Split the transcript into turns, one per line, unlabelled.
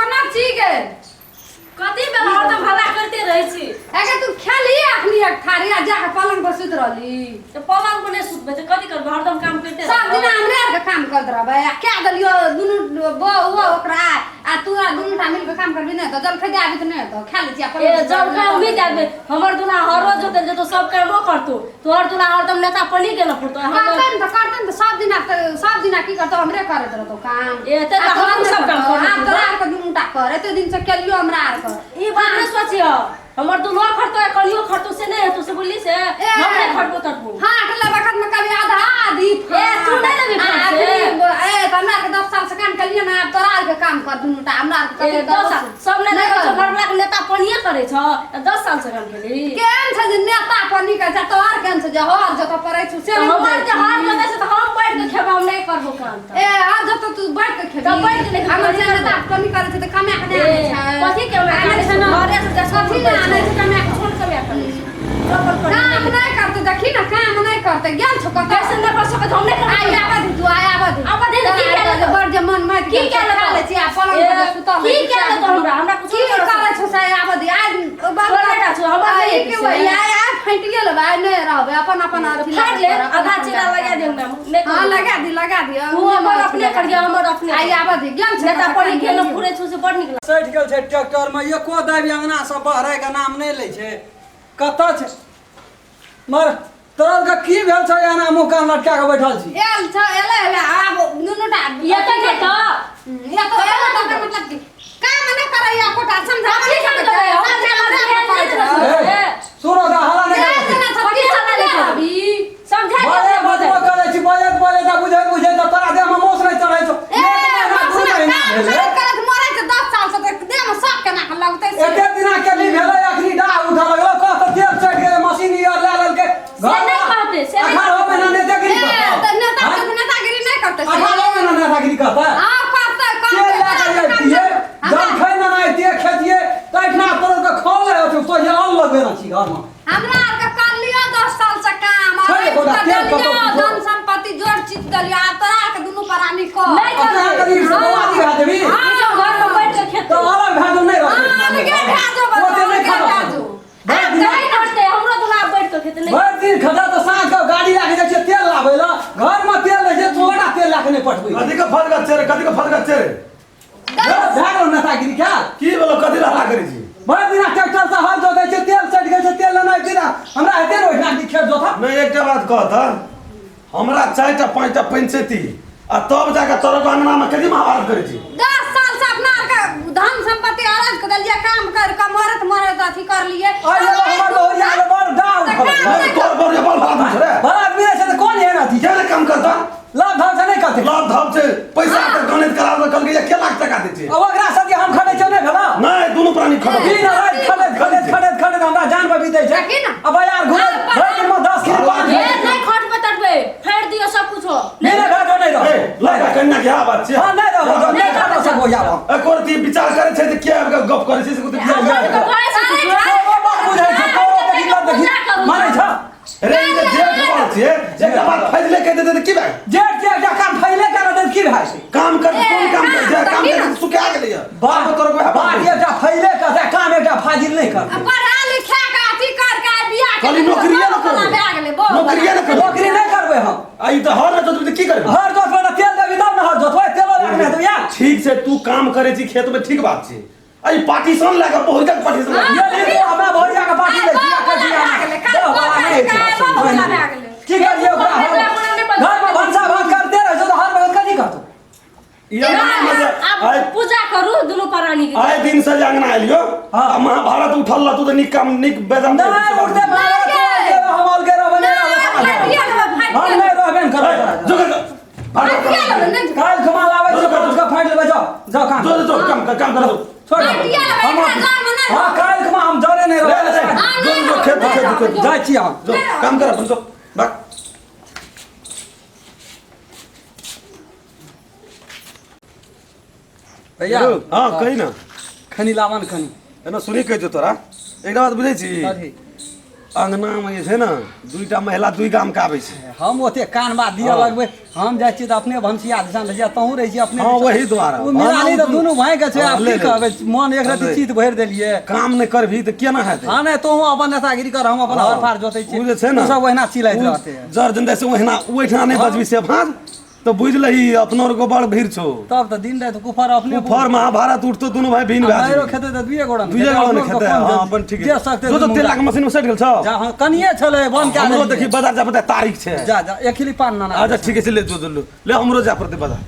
कोना छी गे?
कथी बेला हरदम हल्ला करते रहै छी।
अगे तू खेली अखनी एक थारी आ जाके पलंग पर सुति रहली।
तऽ पलंग पर नहि सुतबै तऽ कथी करबै? हरदम काम करते
सब दिन हमरे आर के काम करत रहबै आ क्या देलियो दुनू बो ओ ओकरा आ तू आ दुनू टा मिल के काम करबी नहि तऽ जलखै दे आबी तऽ नहि तऽ खा लै छी आ पलंग
ए
पर
जलखै हम नहि देबै। हमर दुल्हा हर रोज जोतल जेतौ, सब कामो करतौ। तोहर दुल्हा हरदम नेता पर नहि गेल पुरतौ। हम
करतै ने तऽ करतै ने तऽ सब दिना तऽ सब दिना की करतौ? हमरे करैत रहतौ काम।
ए तऽ
आ तोरा
हमहूँ
नहि
सब काम
करतौ।
करैत
आब तोरा आर के दुनू टा कर, एते दिन से केलियो हमरा आर के।
ई बात नहि सोचियो, हमर दुल्हो खरतो आ कनियो खरतो से नहि हेतौ से बुझली से।
ए।
हमरे खटबो तटबो।
हाथ ले बखत में कभी आधा आधी।
ए, तू नहि लेबही
आ,
फाट से?
अखनी, ए, तऽ हमरा आरके 10 साल से काम केलियै ने, आब तोरा आरके काम कर दुनू टा, हमरा आरके
ए,
कथी
10
करबो?
साल सब नहि
नहि
देखै छौ,
करबो।
घरवला के नेता पनिये करै छौ आ 10 साल से काम केली।
केहन छै जे नेता पनी करै छै? तोहर केहन छै जे हर जतऽ पड़ै छौ से
तऽ
नहि
हमर
बुझै
जे हर
छी?
जोतै छै तऽ हम बैठ के खेबै, हम नहि करबो काम तऽ।
ए, हर जतऽ तू बैठ के खेबी।
तऽ बैठ के नहि खेबै,
हमर जे
कथी
नेता पनी करै छै तऽ कमा के नहि
ए,
आनै छै?
कथी के कमा के
आनै
आनै
छै
छै?
ने?
घरे से जा
कथी नहि आनै छै कमा के?
कोन कमा के आनै छै? तो अपन करी।
काम नहि करतै, देखी ने, काम नहि करतै, गेल छौ कतऽ?
कैसे नहि कर सकैत? हम नहि करबै।
आइ आबऽ दे तू, आइ आबऽ दे।
आबऽ दे, की
तोरा
कए
आर के बड़ जे मन मारि
की
गेल
कए
छै, खा
लेतौ?
लै छी आ पलंग
ए,
पर जे सुतल
की
रहै छी,
कए लेतौ हमरा? हमरा कुछो
की
नहि करऽ
करै छौ से आबऽ दे आइ बड़
तोरे टा छौ, हमर नहि
आइ
हेतै
की
से।
होइए? आइ आइ फाटिए लेबै, आइ नहि रहबै, अपन अपन अथी
फाड़ि ले,
लगा कर, अपन
आधा
अपन
चीरा
लगा
लगा
कर।
दे हमरा, नहि
हाँ
करबै।
लगा दी, लगा दी।
तू अपन अपने करिहे, हमर अपने।
आइ आबऽ दे, गेल छै
नेता
कतऽ
पढ़ी
काम
गेल
केलियै?
फुरै छौ से बड़ नीक लागै।
सटि गेल छै ट्रैक्टर मे, एको दाबि अंगना से बहराय के नाम नहि लै छै। कतऽ छै मर तोरा के की भेल छौ? एना मुँह कान लटका के बैठल छी।
एल छ, एलै एलै आब दुनू टा
एतऽ नहि तऽ
या तो एलै तऽ ओकर मतलब की? काम नहि करैया एकोटा, समझाबऽ नहि
कथी
सकै
करबै?
छै,
हम
समझाबऽ नहि पड़ै छै।
ए, सुनो तऽ हल्ला नहि
ए,
करै।
जेना सब
कथी
की
हल्ला नहि
समझा
करबै?
अभी?
समझा
बजे
के
बजबो करै छी, बजैत बजैत आ बुझैत बुझैत तऽ तोरा देहमे मौस नहि चढ़ै छौ।
ए,
एक महीना दू
मौस
महीना
काम
भेलै।
करैत करैत मरै छै 10 साल से, तऽ देहमे सब केना के लगतै से?
एते दिना के ली भेलै, अखनी डाह उठऽ लगलो। कह तऽ तेल चढ़ि गेलै, मशीन ई आर लए लेलकै।
से नहि कहतै, से नहि।
18 महीना नेतागिरी
ए,
करतै?
तऽ नेता
आँय?
के नेतागिरी नहि करतै से?
18 महीना नेतागिरी करतै?
हाँ, करतै,
तेल
करतै।
लए कऽ जैतियै, जलखै ननाइतियै, खेतियै तऽ एहिठिना तोरा के खोल रहै छौ, तो ये अन्न लगबेने छी घरमे।
हमरा आरके कर लियो 10 साल से काम
छै
और
एकोटा
कर
तेल
देलियो,
कतौ किछो।
धन संपत्ति जोड़ चित देलियो, आब तोरा आरके दुनू प्राणी कर।
नहि
अपना
करबै।
गरीब से बर्बादी भए जेबही।
ई सब घर में बैठ के खेतै।
तऽ अलग भए जो, नहि रहतै।
हाँ, अलगे भए जो,
ओते नहि
अलगे
खटऽ
भए जो।
भरि दिन
नहि खटतै, हमरो दुल्हा बैठ के खेतै नहि।
भरि दिन खटऽ तऽ साँझ के गाड़ी लए के जाइ छियै तेल लाबै लए, घरमे तेल रहै छै, तोरा तेल लए के नहि पठबै।
कथी के फलगत छै रे? कथी के फलगत छै रे?
भए गेल नेतागिरी क्या?
की भेलो? कथी ला हल्ला करै छी?
भरि दिना ट्रैक्टर से हल जोतै छै, तेल सटि गेल छै, तेल लेनाइ दिना हमरा हेतै ने ओहिठिना कि खेत जोतब?
नहि, एकटा बात कह तऽ, हमरा चारिटा पाँचटा पंचायती आ तब जाके तोरा अंगना में कथी महाभारत करै छी?
10 साल से अपना आरके धन संपत्ति अरज के देलियै, काम कर के मरत मरत अथी कर लिए।
आइ एगो हमर बहुरिया के बड़ डाह उठल।
नहि, तोर बड़ बड़ भात छै रे।
बड़ा आदमी रहै छै तऽ कोन एहन अथी
के काम करता?
लाभ धाम से नहि करतै।
लाभ धाम छै, पैसा के गणित करा दे, कहलकै 1 लाख टका दै छै।
अब ओकरा सब जे हम खटै छियै नहि भेलौ?
नहि, दुनू प्राणी खटै।
दिन राति खटैत खटैत खटैत खटैत हमरा जान पर बीतै छै।
देखी ने।
अब यार घुमै भरि दिनमे 10 किलो पान।
ए, नहि खटबै तटबै, फाड़ि दियौ सब कुछो।
नहि नहि भागो, नहि रहो।
ए, लड़का कन्या के इएह बात छै।
हाँ, नहि रहो, नहि खटो सकबो यार।
एको रति विचार करै छै तऽ के आबि कऽ गप करै छै से कुछ
आ,
विचार
बैठ के करै छै किछो।
ओ बात बुझै छै, तोरो देखी लत देखी मानै छ?
रे, ई जे जेठ बड़ छियै, एकटा बात फैजले कहि देतै तऽ की भए?
जेठ के एकटा काम फैले के रहतै तऽ की भए छै?
काम कर, कोन काम कर? जे काम
देखी
कर
ने।
सुखा गेलैया।
बात
आब तोर वएह
बात
बात
एकटा फैले के छै, काम एकटा फाजिल नहि करतै।
पढ़ा लिखा के अथी कर के आइ बियाह के
खाली नौकरिये ने
बड़ा
करबै।
भए गेलै, बहुत
नौकरिये ने करबै।
नौकरी नहि करबै हम।
आ ई तऽ हर ने जोतबै तऽ की करबै?
हर जोतबै तऽ तेल देबी तब ने हर जोतबै, तेलो लए कऽ नहि देबै यार।
ठीक छै, तू काम करै छी खेत में, ठीक बात छै। आ ई पार्टीशन लए कऽ बहुत पार्टीशन लए कऽ।
ये नहीं, हमरा भरिया के पार्टी लै छी, आ कथी
भए गेलै,
दह वाला नहि होइ छै।
बला भए गेलै।
की करियै ओकरा हम? घर मे भनसा भात करते रहै छौ तऽ हर बगल कथी करतौ?
ई अंगना में जे
आब
आइ
पूजा करू दुनू प्राणी के।
आइ दिन से जे अंगना एलियो
हाँ।
आ महाभारत उठल रहतौ तऽ नीक काम नीक बेदम।
नहि उठते महाभारत, तू अलगे रह, हम अलगे रहबै, नहि रहबै। हम नहि रहबे ने करबै।
जो जो
काल्हि खुमा लाबै छी, पाँच के फाटि लेबै, जाओ जाओ काम।
जो जो काम कर, काम कर।
छोड़ दे।
फाटिए लेबै,
हम
एकरा जान मे नहि।
हाँ, काल्हि खुमा हम जरे नहि
रे
रहबै।
रे, जो जो खेत खेत खेत।
जाइ छी हम।
जो काम कर अपन, जो भाग।
भैया।
हाँ, कही ना।
खनी लावन खनी।
एना सुनी, कहि दियौ तोरा एकटा बात, बुझै छी?
कथी?
अंगनामे जे छै ने दुईटा महिला दुई गामके आबै छै।
हम ओते कान बात दिअ
हँ।
लगबै, हम जाइ छियै तऽ अपने भनसिया दिसन रहै छियै, तहूँ रहै छियै अपने।
हँ, ओही दुआरे।
ओ मिलानी तऽ दुनू भाई के छै।
हँ,
आब
ले
की
ले।
कहबै, मन एक रति
ले।
चित भरि देलियै।
काम नहि करबही तऽ केना हेतै?
हँ, नहि तोहूँ अपन नेतागिरी कर, हम अपन हर फार जोतै छियै।
ओ जे छै ने
ओ सब ओहिना चिलैत
ओ
रहतै।
जर जिंदा से ओहिना ओहिठिना नहि बजबी से भाँज तऽ बुझि लही अपनो आर बड़ भीड़ छौ।
तब तऽ दिन राति कुफर अपने।
ऊपर महाभारत उठतो, दुनू भाई भिन भए
मारो
जेबै।
खेतै तऽ दुइए गोड़ा ने
दुइए
खेतै,
गोड़ा ने
अपनो
खेतै।
कोन
हँ, अपन ठीक।
जे सकतै
जो तो
दुनू
तेल
गोड़ा।
के मशीन में सटि गेल छौ।
जा, हँ, कनिये छलै, बंद कए
हमरो
देलियै।
देखी बाजार जा पड़तै, तारीख छै।
जा जा, एक खिली पान नाना।
अच्छा ठीक छै, ले जो जो ले, ले हमरो जा पड़तै बाजार।